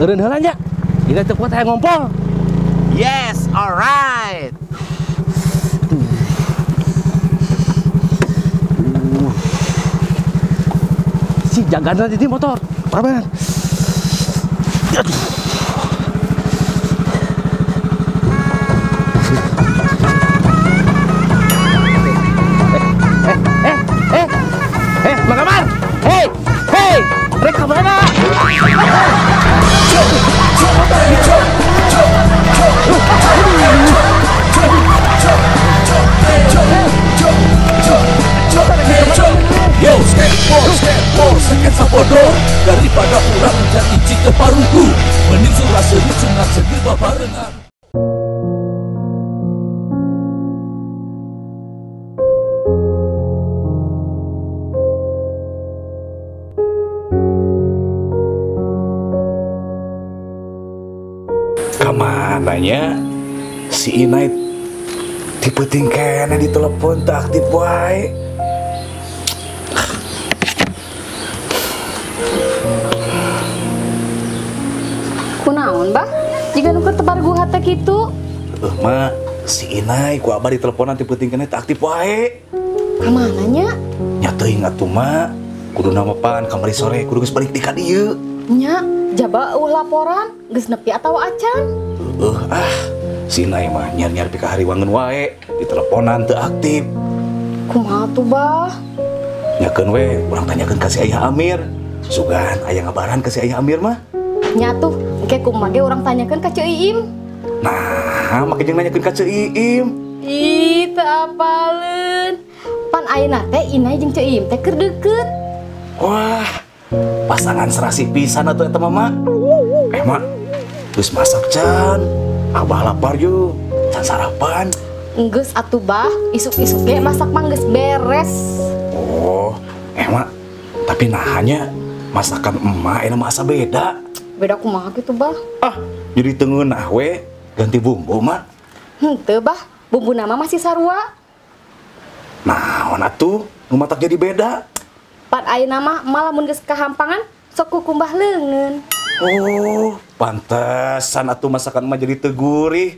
Eureun heula nya. Inai teu kuat hayang ngompol. Yes, alright. Si jagaan di motor. Paraban. Aduh. Mang Amar. Hei, hei, rek ka mana? Yo, skateboard, skateboard, sakit sabodo. Daripada urang jadi cita parugu. Mending surah seri sunat segi babarengan. Kamananya si Inai tipe tingkene di telepon tak aktif wae. Kunaon bah? Jika nu keur tebar guha teh kitu. Heuh mah, si Inai ku abah di teleponan tipe tingkene tak aktif wae. Kamana nya? Nya teuing atuh mah. Kuduna mah pan kamari sore kudu geus balik di ka dieu. Nya, jaba eueuh laporan geus nepi atawa acan? Heuh ah, si Inai mah nyar-nyar pika hariwangeun wae, di teleponan teu aktif. Kumaha tuh bah? Nyakeun we, urang tanyakeun ka si Ayah Amir. Sugan aya ngabaran ka si Ayah Amir mah. Nya tuh, engke kumaha ge urang tanyakeun ka Ceu Iim. Nah, make jeung nanyakeun ka Ceu Iim. Ih, teu apaleun. Pan ayeuna teh Inai jeung Ceu Iim teh keur deukeut. Wah, pasangan serasi pisan atuh eta mah. Eh mak, geus masak can. Abah lapar yuk, can sarapan. Geus atuh bah, isuk-isuk ge masak mah geus beres. Oh, eh mak, tapi nahanya masakan emak enak masa beda. Beda kumaha gitu bah? Ah, jadi teu ngeunah we, ganti bumbu mak. Henteu bah, bumbu nama masih sarua. Naon atuh, nu matak jadi beda? Pan ayeuna mah malah mun geus kahampangan sok kukumbah leungeun. Oh, pantesan atuh masakan emak jadi teu gurih.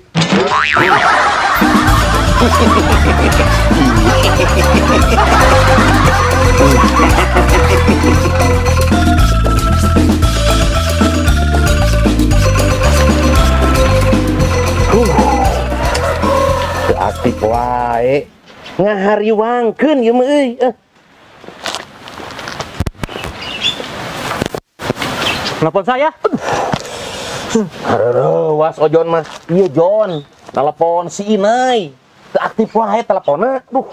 Teu aktif wae. Ngahariwangkeun ieu mah euy. Telepon saya. Aduh, was Ojon mah. Iya Jon, telepon si Inai. Teu aktif wae teleponnya. Duh.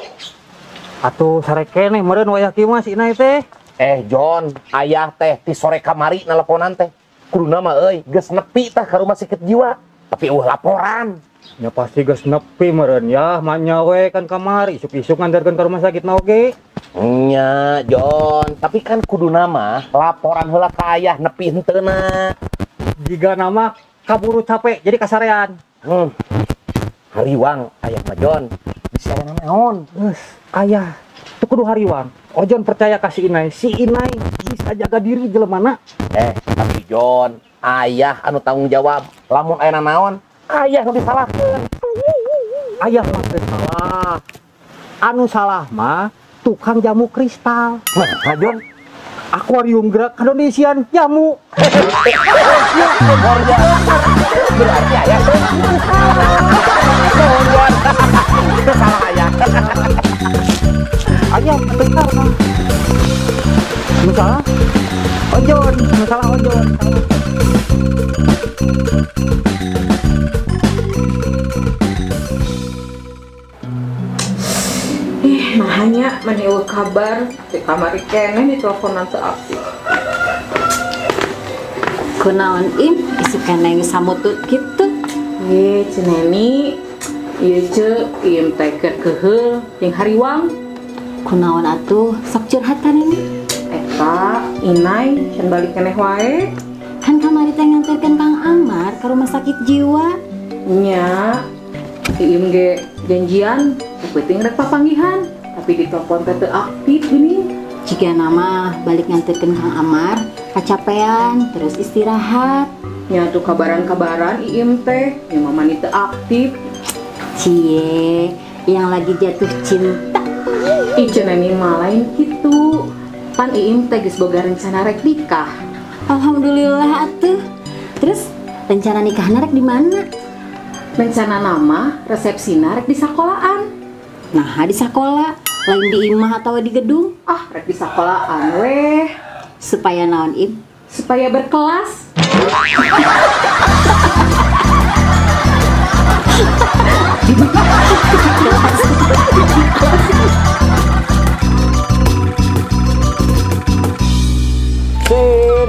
Atuh sare keneh meureun wayah kieu mah si Inai teh. Eh Jon, ayah teh ti sore kamari nelponan teh. Kuduna mah euy, geus nepi tah ka rumah sakit jiwa. Tapi eueuh laporan. Ya pasti geus nepi meureun ya, manya we kan kamari isuk-isuk nganterkeun ka rumah sakit mah oge. Nya Jon, tapi kan kuduna mah laporan heula ka ayah nepi henteuna. Jiga nama kaburu capek jadi kasarean. Hariwang ayah mah Jon, bisa aya naon? Geus, ayah teu kudu hariwang. Ojon percaya ka si Inai, si Inai bisa jaga diri jelemana. Eh, tapi Jon, ayah anu tanggung jawab. Lamun aya naon, ayah nu disalahkeun. Ayah mah teu salah. Anu salah mah tukang jamu kristal. Nah, Jon, akuarium gerak Indonesian jamu. Berarti ayah salah ayah. Ayah benar mah. Nu salah Ojon, nu salah Ojon. Ih, nahanya meni eueuh kabar di kamari keneh di teleponan teu aktif. Kunaon im isuk keneh geus samutut kitu. Ye, Ceu Neni, ieu ceu ieu teh keur keuheul jeung hariwang. Kunaon atuh sok curhatan ini? Eta Inai can balik keneh wae. Kan kamari teh nganterkeun Kang Amar ke rumah sakit jiwa. Nya, ieu ge janjian penting rek papanggihan, tapi di telepon teh teu aktif geuning. Jika nama balik nganterkeun Kang Amar, kacapean terus istirahat. Nya tuh kabaran-kabaran Iim teh, nya mama teu aktif. Cie, yang lagi jatuh cinta. Ih, Neni mah lain kitu. Pan Iim teh geus boga rencana rek nikah. Alhamdulillah atuh. Terus rencana nikahna rek di mana? Rencana nama resepsina rek di sakolaan. Nah, di sakola, lain di imah atau di gedung? Ah, rek di sakolaan weh. Supaya naon, Im? Supaya berkelas. Sir,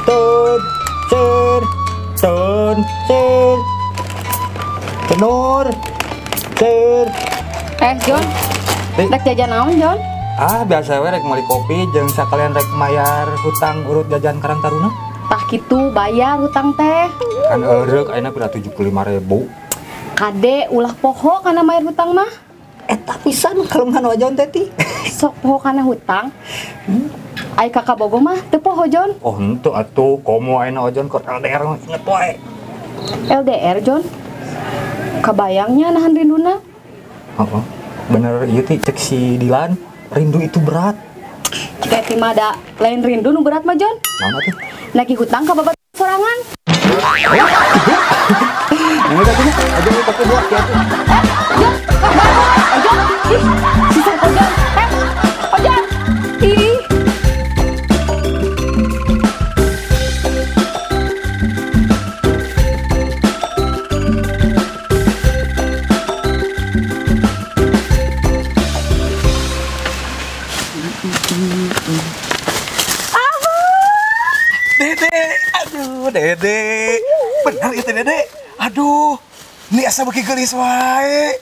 tun, sir, tun, sir, tenur, sir. John, rek jajan naon, John? Ah, biasa we rek meuli kopi jeung sakalian rek mayar hutang urut jajan Karang Taruna. Tah kitu bayar hutang teh. Kan eureuk ayeuna pira 75.000. Kade ulah poho kana mayar hutang mah. Eta pisan kalemahan wajon teh ti. Sok poho kana hutang. Ai kakak bogo mah teu poho, John. Oh, henteu atuh komo ayeuna ojon keur LDR mah inget wae. LDR, John? Kabayangnya nahan rinduna. Heeh. Bener ieu teh cek si Dilan, rindu itu berat. Jika ti mah da lain rindu nu berat mah, John. Naon atuh? Nagih hutang ka babat sorangan. Ini tadinya aja lu pakai dua ya tuh. John, Ojon, ih, sisa Ojon, Ojon, ih. Dede, aduh Dede, benar itu Dede. Aduh, ini asa beuki geulis wae.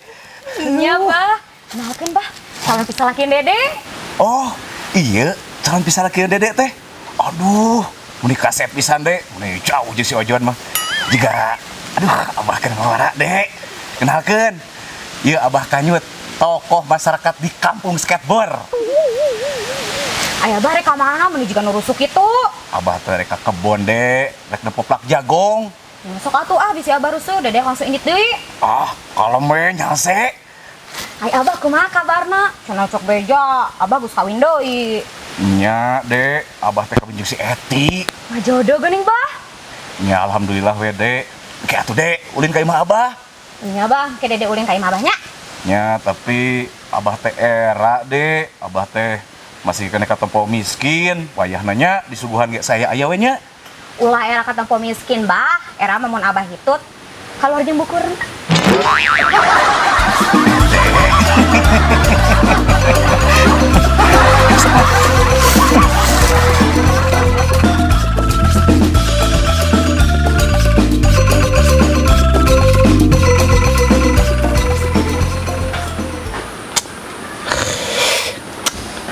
Iya, Bah. Kenalkeun, Bah. Calon pisalakeun Dede. Oh, iya, calon pisalakeun Dede teh. Aduh, meni kasep pisan, Dek. Meni jauh jeung si Ojon mah. Jiga, aduh, abah keur ngawara, Dek. Kenalkeun. Ieu Abah Kanyut, tokoh masyarakat di kampung skateboard. Aya Abah rek ka mana meuni jiga nu rusuk kitu? Abah teh rek ka kebon, Dek. Rek nepoplak jagong. Sok atuh ah bisi Abah rusuh, Dede langsung indit deui. Ah, kalem we nyalse. Ai Abah kumaha kabarna? Cenah cok beja, Abah geus kawin deui. Nya, Dek, Abah teh kawin jeung si Eti. Ngajodoh geuning, Bah. Nya alhamdulillah we, Dek. Ke atuh, Dek, ulin ka imah Abah. Nya, Bah, ke Dede ulin ka imah Abah nya. Nya, tapi Abah teh era, Dek. Abah teh masih kena katempo miskin, wayahna nya disuguhan ge saya aya we nya. Ulah era katempo miskin, Bah. Era mah mun Abah hitut kaluar jeung bukurna.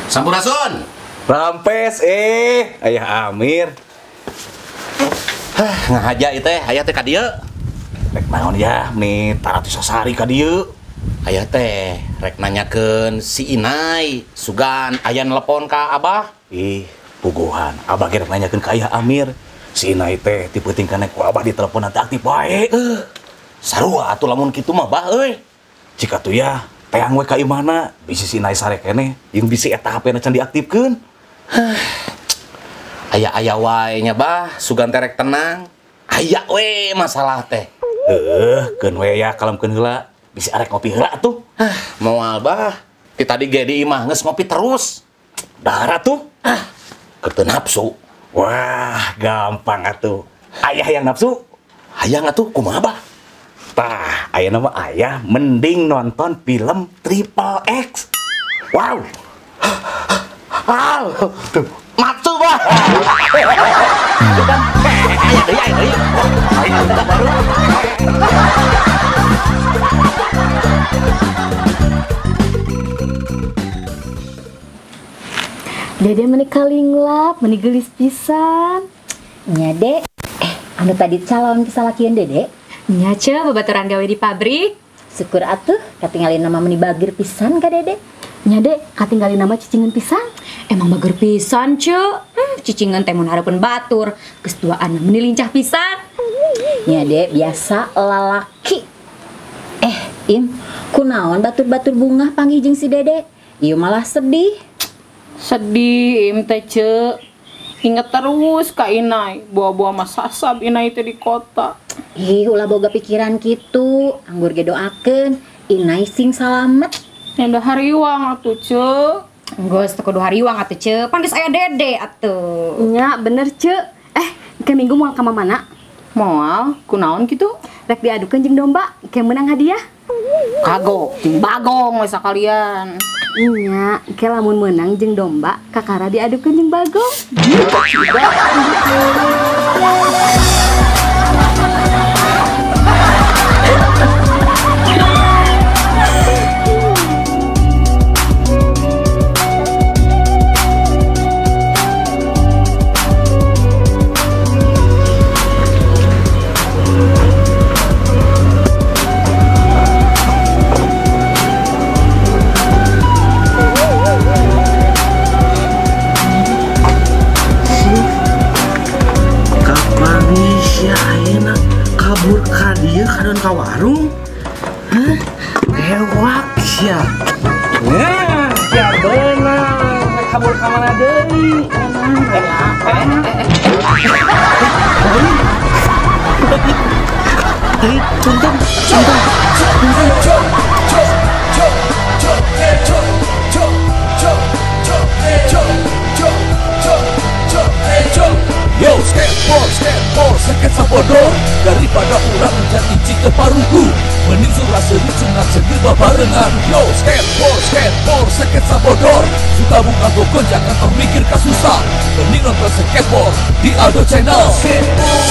Sampurasun. Rampes ayah Amir. Hah, ngahaja ieu teh, aya teh ka dieu. Rek naon ya, meni taratus sasari ka dieu. Aya teh rek nanyakeun si Inai, sugan aya nelepon ka Abah. Ih, puguhan. Abah ge rek nanyakeun ka Ayah Amir. Si Inai teh ti peuting kana ku Abah ditelepon teh aktif wae. Sarua atuh lamun kitu mah Bah euy. Cik atuh ya, teang we ka imahna, bisi si Inai sare keneh, jeung bisi eta HP-na can diaktifkeun. Aya-aya wae nya Bah, sugan teh rek tenang. Aya we masalah teh. Heuh, keun we ya kalemkeun heula. Bisi arek ngopi heula atuh. Hah, moal Bah. Ti tadi ge di imah geus ngopi terus. Dahar atuh. Ah, keur teu nafsu. Wah, gampang atuh. Ayah yang nafsu. Hayang atuh kumaha Bah? Tah, ayah nama ayah mending nonton film Triple X. Wow. Ah, tuh. Nafsu Bah. Aya deui, aya deui. Dede meni kalinglap, meni geulis pisan. Nya, Dek. Anu tadi calon pisalakeun Dede? Nya, ce, babaturan gawe di pabrik. Syukur atuh, katinggalin nama meni bagir pisan ka Dede. Nya, Dek, katinggalin nama cicingan pisan. Emang bagir pisan, ce. Cicingan teh mun hareupeun batur, geus duaan meni lincah pisan. Nya Dek, biasa lalaki. Im, kunaon batur-batur bungah panggih jeung si Dede? Ieu malah sedih. Sedih Im teh ce. Ingat terus ka Inai, buah-buah masasab Inai teh di kota. Ih, ulah boga pikiran kitu. Anggur ge doakeun Inai sing salamet. Nya hariwang atuh ce. Geus teu kudu hariwang atuh ce, pan geus aya Dede atuh. Nya bener ce. Ke minggu moal ka mamana? Moal, kunaon kitu? Rek diadukeun jeung domba, ke menang hadiah. Kagok, jeung bagong we sakalian. Nya, ke lamun menang jeung domba, kakara diadukeun jeung bagong. Kabur ka dieu kadon ka warung. Hah? Lewat sia. Nah, sia beunang. Rek kabur ka mana deui? Punten, punten. Yo, skateboard, skateboard, sketsa bodor. Daripada urang jadi cike parugu, mending surah seri sunat segir babarengan. Yo, skateboard, skateboard, sketsa bodor. Suka buka gogon jangan termikir kasusah. Mending nonton skateboard di Aldo Channel. Skateboard.